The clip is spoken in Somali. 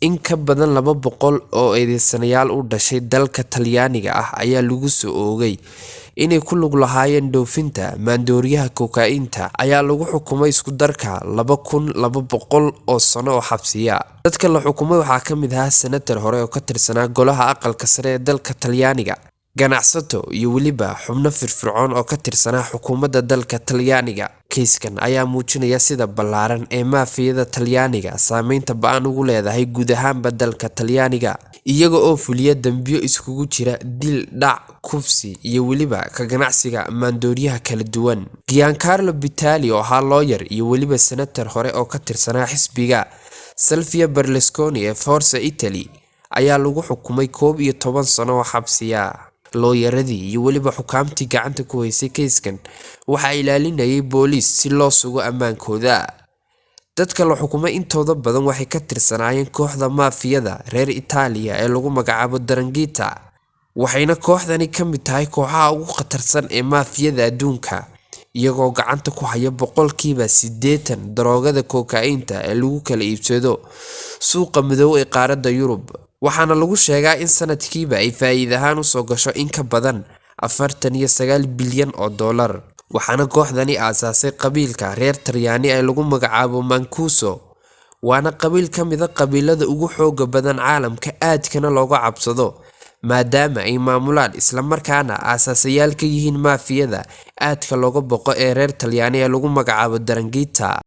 In ka badan 200 oo eedeysanayaal u dhashay dalka Talyaaniga ah ayaa lagu soo oogay inay ku lug lahaayeen dhoofinta maandooriyaha koka'iinta ayaa lagu xukumay isku darka 2,200 oo sano oo xabsiya. Dadka la xukumay waxaa ka mid ahaa senatar hore oo ka tirsanaa Golaha Aqalka Sare ee dalka Talyaaniga, ganacsato iyo weliba xubno firfircoon oo ka tirsanaa xukuumadda dalka Talyaaniga. Kiiskan ayaa muujinaya sida ballaaran ee maafiyada Talyaaniga saameynta ba'an ugu leedahay guud ahaanba dalka Talyaaniga, iyaga oo fuliya dambiyo isugu jira dil, dhac, kufsi iyo weliba ka ganacsiga maandooriyaha kala duwan. Giancarlo Vitali oo ahaa looyar iyo weliba senatar hore oo ka tirsanaa xisbiga Silvio Berlusconi ee Forza Italy ayaa lagu xukumay 11 sano oo xabsiya. Looyaradii iyo weliba xukaamtii gacanta ku haysay kiiskan waxaa ilaalinayay booliis si loo sugo ammaankooda. Dadka la xukumay intooda badan waxay ka tirsanaayeen kooxda maafiyada reer Itaaliya ee lagu magacaabo 'Ndrangheta, waxayna kooxdani ka mid tahay kooxaha ugu khatarsan ee maafiyada adduunka, iyagoo gacanta ku haya 80% daroogada koka'iinta ee lagu kala iibsado suuqa madow ee qaaradda Yurub. Waxaana lagu sheegaa in sanadkiiba ay faa'iido ahaan usoo gasho in ka badan 49 bilyan oo dollar. Waxaana kooxdani aasaasay qabiilka reer Talyaani ee lagu magacaabo Mancuso, waana qabiil ka mid ah qabiilada ugu xoogga badan caalamka aadkana looga cabsado, maadaama ay maamulaan isla markaana aasaasayaal ka yihiin maafiyada aadka looga boqo ee reer Talyaani ee lagu magacaabo 'Ndrangheta.